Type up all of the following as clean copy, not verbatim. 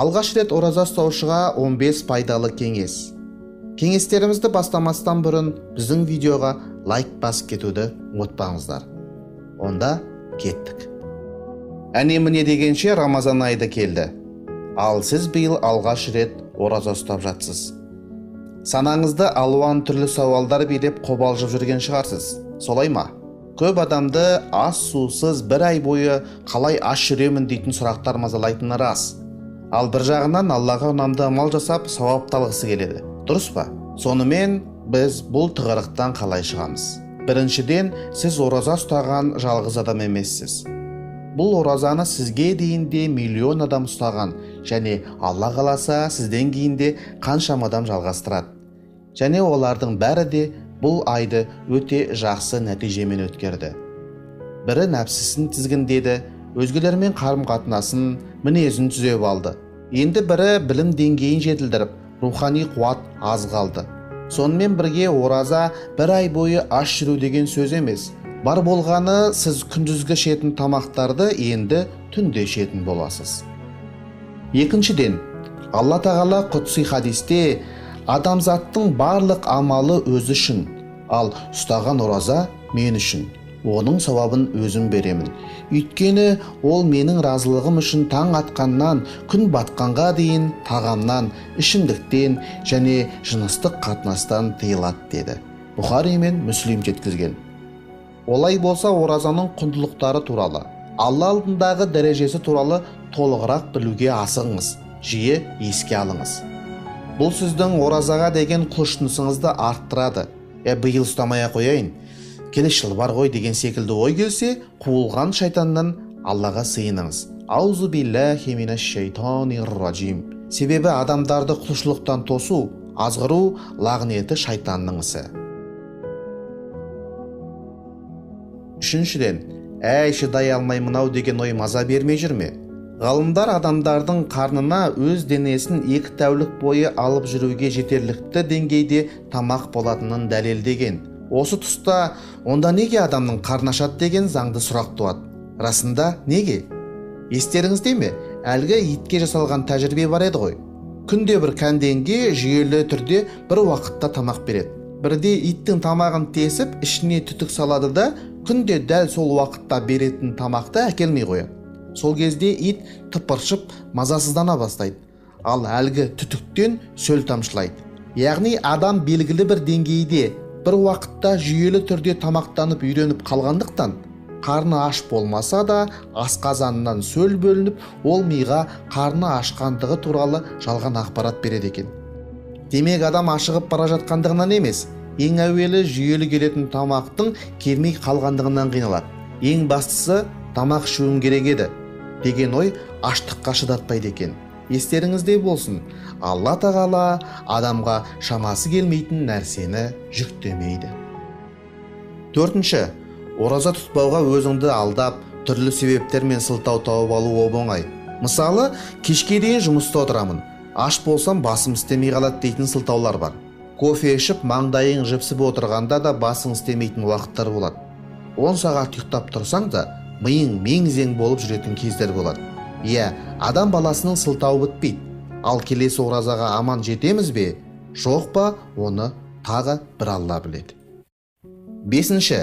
Алғаш рет ораза ұстаушыға 15 пайдалы кеңес. Кеңестерімізді бастамастан бұрын біздің видеоға лайк басып кетуді ұмытпаңыздар. Онда кеттік. Әне-міне дегенше Рамазан айы келді. Ал сіз биыл алғаш рет ораза ұстап жатсыз. Санаңызды алуан түрлі сауалдар билеп қобалжып жүрген шығарсыз. Солай ма? Көп адамды ас сусыз бір ай бойы қалай аш жүремін дейтін сұрақтар мазалайтыны рас. Ал бір жағынан Аллаға ұнамды амал жасап сауап алғысы келеді. Дұрыс па? Сонымен біз бұл тығырықтан қалай шығамыз? Біріншіден, сіз ораза ұстаған жалғыз адам емессіз. Бұл оразаны сізге дейін де миллион адам ұстаған және Алла қаласа сізден кейін де қаншама адам жалғастырады. Және олардың бәрі де бұл айды өте жақсы нәтижемен өткерді. Бірі нәпсісін тізгіндеді, өзгелермен қарым-қатынасын, мінезін түзеп алды. Енді бірі білім деңгейін жетілдіріп, рухани қуат аз қалды. Сонымен бірге ораза бір ай бойы аш жүру деген сөз емес. Бар болғаны сіз күндізгі ішетін тамақтарды енді түнде ішетін боласыз. Екіншіден, Алла Тағала құдси хадисте адамзаттың барлық амалы өзі үшін, ал ұстаған ораза мен үшін. Оның сауабын өзім беремін. Өйткені ол менің разылығым үшін таң атқаннан күн батқанға дейін тағамнан, ішімдіктен және жыныстық қатынастан тыйылады деді. Бұхари мен Мүслим жеткізген. Олай болса оразаның құндылықтары туралы, Алла алдындағы дәрежесі туралы толығырақ білуге асығыңыз, жиі еске алыңыз. Бұл сіздің оразаға деген құлшынысыңызды арттырады. Биыл ұстамай қояйын, келесі жыл бар ғой деген секілді ой келсе, қуылған шайтаннан Аллаға сыйыныңыз. Аузу биллахи минаш шайтанир ражим. Себебі адамдарды құлшылықтан тосу, азғыру лағнеті шайтанның ісі. Үшіншіден, әй шыдай алмай мынау деген ой маза бермей жүрме. Ғалымдар адамдардың қарнына өз денесін 2 тәулік бойы алып жүруге жетерлікті деңгейде тамақ болатынын дәлелдеген. Осы тұста онда неге адамның қарны ашады деген заңды сұрақ туады. Расында неге? Естеріңізде ме? Әлгі итке жасалған тәжірибе бар еді ғой. Күнде бір кәнденге жүйелі түрде бір уақытта тамақ береді. Бірде иттің тамағын тесіп, ішіне түтік салады да, күнде дәл сол уақытта беретін тамақты әкелмей қояды. Сол кезде ит тыпыршып мазасыздана бастайды. Ал әлгі түтіктен сөл тамшылайды. Яғни адам белгілі бір деңгейде бір уақытта жүйелі түрде тамақтанып үйреніп қалғандықтан, қарны аш болмаса да асқазанынан сөл бөлініп, ол миға қарны ашқандығы туралы жалған ақпарат береді екен. Демек адам ашығып бара жатқандығынан емес, ең әуелі жүйелі келетін тамақтың келмей қалғандығынан қиналады. Ең бастысы тамақ ішуім керек еді деген ой аштыққа шыдатпайды екен. Естеріңізде болсын, Алла Тағала адамға шамасы келмейтін нәрсені жүктемейді. Төртінші, ораза тұтпауға өзіңді алдап, түрлі себептермен сылтау тауып алу оп-оңай. Мысалы, кешке дейін жұмыста отырамын, аш болсам басым істемей қалады дейтін сылтаулар бар. Кофе ішіп маңдайың жіпсіп отырғанда да басың істемейтін уақыттар болады. 10 сағат ұйықтап тұрсаң да, миың мең-зең болып жүретін кездер болады. Иә, адам баласының сылтауы бітпейді. Ал келесі оразаға аман жетеміз бе, жоқ па, оны тағы бір Алла біледі. Бесінші,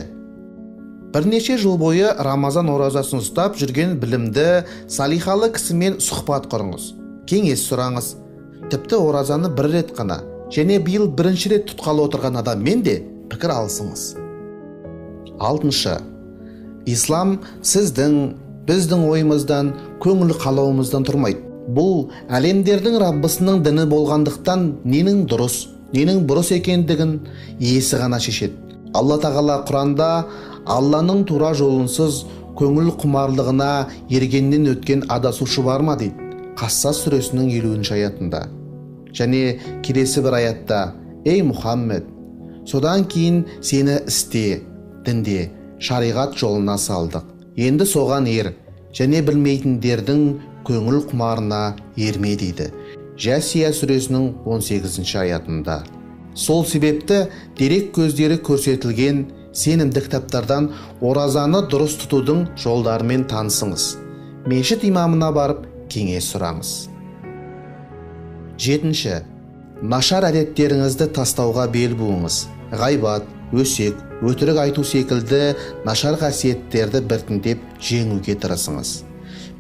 бірнеше жыл бойы Рамазан оразасын ұстап жүрген білімді, салихалы кісімен сұхбат құрыңыз, кеңес сұраңыз. Тіпті оразаны бір рет қана және биыл бірінші рет тұтқалы отырған адаммен де пікір алысыңыз. Алтыншы, ислам сіздің, біздің ойымыздан, көңіл қалауымыздан тұрмайды. Бұл әлемдердің Раббысының діні болғандықтан ненің дұрыс, ненің бұрыс екендігін иесі ғана шешеді. Алла Тағала Құранда Алланың тура жолынсыз көңіл құмарлығына ергеннен өткен адасушы бар ма дейді. Қассас сүресінің 50-ші аятында. Және келесі бір аятта, ей Мұхаммед, содан кейін сені істе, дінде, шариғат жолына салдық. Енді соған ер, және білмейтіндердің көңіл құмарына ерме дейді. Жәсия сүресінің 18-ші аятында. Сол себепті дерек көздері көрсетілген сенімді кітаптардан оразаны дұрыс тұтудың жолдарымен танысыңыз. Мешіт имамына барып кеңес сұраңыз. Жетінші, нашар әдеттеріңізді тастауға бел буыңыз. Ғайбат, өсек, өтірік айту секілді нашар қасиеттерді біртіндеп жеңуге тырысыңыз.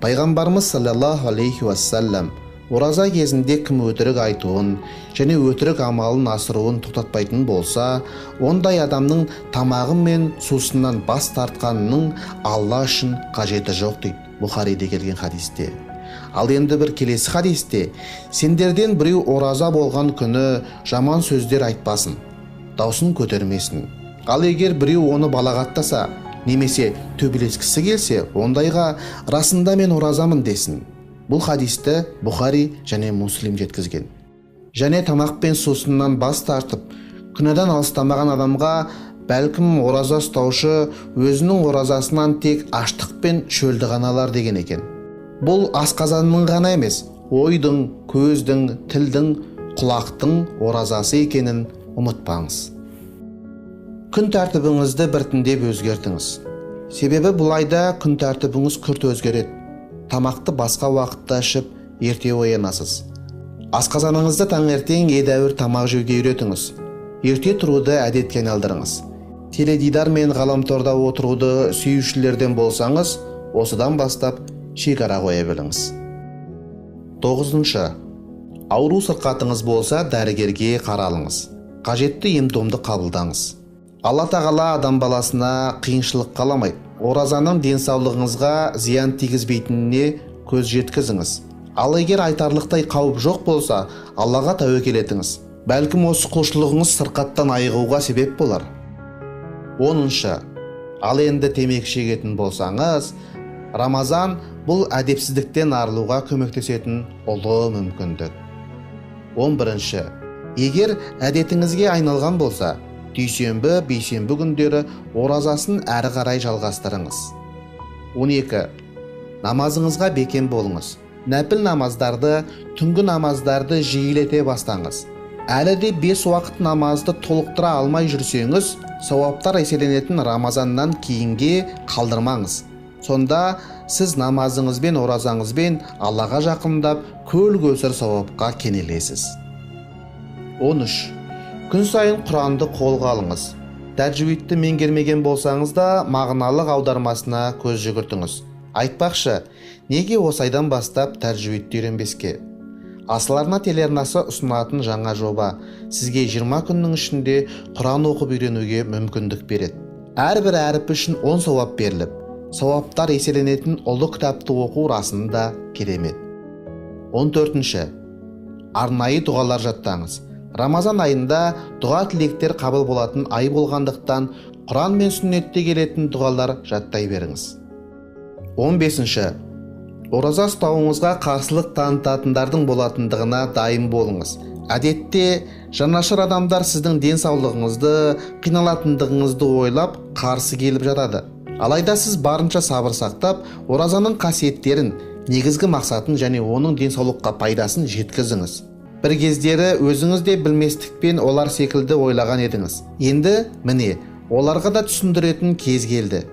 Пайғамбарымыз саллаллаху алейхи уассалам ораза кезінде кім өтірік айтуын және өтірік амалын асыруын тоқтатпайтын болса, ондай адамның тамағы мен сусыннан бас тартқанының Алла үшін қажеті жоқ дейді Бұхариде келген хадисте. Ал енді бір келесі хадисте, сендерден біреу ораза болған күні жаман сөздер айтпасын, даусын көтермесін. Ал егер біреу оны балағаттаса, немесе төбелескісі келсе, ондайға расында мен оразамын десін. Бұл хадисті Бұхари және Муслим жеткізген. Және тамақ пен сусыннан бас тартып, күнәдан алыстамаған адамға бәлкім ораза ұстаушы өзінің оразасынан тек аштық пен шөлді ғана алар деген екен. Бұл асқазанның ғана емес, ойдың, көздің, тілдің, құлақтың оразасы екенін ұмытпаңыз. Күн тәртібіңізді біртіндеп өзгертіңіз. Себебі бұл айда күн тәртібіңіз күрт өзгереді. Тамақты басқа уақытта ішіп, ерте оянасыз. Асқазаныңызды таңертең едәуір тамақ жеуге үйретіңіз. Ерте тұруды әдетке айналдырыңыз. Теледидар мен ғаламторда отыруды сүюшілерден болсаңыз, осыдан бастап шекара қоя біліңіз. 9. Ауру сырқатыңыз болса, дәрігерге қаралыңыз. Қажетті ем-домды қабылдаңыз. Алла тағала адам баласына қиыншылық қаламайды. Оразаның денсаулығыңызға зиян тигізбейтініне көз жеткізіңіз. Ал егер айтарлықтай қауіп жоқ болса, Аллаға тәуекел етіңіз. Бәлкім осы құлшылығыңыз сырқаттан айығуға себеп болар. 10. Ал енді темекі шегетін болсаңыз, Рамазан бұл әдепсіздіктен арылуға көмектесетін ұлы мүмкіндік. 11. Егер әдетіңізге айналған болса, дүйсенбі, бейсенбі күндері оразасын әрі қарай жалғастырыңыз. 12. Намазыңызға бекем болыңыз. Нәпіл намаздарды, түнгі намаздарды жиілете бастаңыз. Әлі де 5 уақыт намазды толықтыра алмай жүрсеңіз, сауаптар еселенетін Рамазаннан кейінге қалдырмаңыз. Сонда сіз намазыңызбен, оразаңызбен Аллаға жақындап, көл көсір сауапқа кенелесіз. 13. Күн сайын Құранды қолға алыңыз. Тәжвидті меңгермеген болсаңыз да, мағыналық аудармасына көз жүгіртіңіз. Айтпақшы, неге осы айдан бастап тәжвидті үйренбеске? Асыл арна телеарнасы ұсынатын жаңа жоба сізге 20 күннің ішінде Құран оқып үйренуге мүмкіндік береді. Әрбір әріп үшін 10 сауап беріліп, сауаптар еселенетін ұлы кітапты оқу расында керемет. 14. Арнайы дұғалар жаттаңыз. Рамазан айында дұға тілектер қабыл болатын ай болғандықтан, Құран мен сүннетте келетін дұғалар жаттай беріңіз. 15. Ораза ұстауыңызға қарсылық танытатындардың болатындығына дайын болыңыз. Әдетте жанашыр адамдар сіздің денсаулығыңызды, қиналатындығыңызды ойлап қарсы келіп жатады. Алайда сіз барынша сабыр сақтап, оразаның қасиеттерін, негізгі мақсатын және оның денсаулыққа пайдасын жеткізіңіз. Бір кездері өзіңіз де білместікпен олар секілді ойлаған едіңіз. Енді міне, оларға да түсіндіретін кез келді.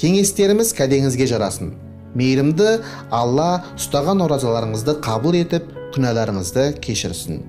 Кеңестеріміз кәдеңізге жарасын. Мейірімді Алла ұстаған оразаларыңызды қабыл етіп, күнәларыңызды кешірсін.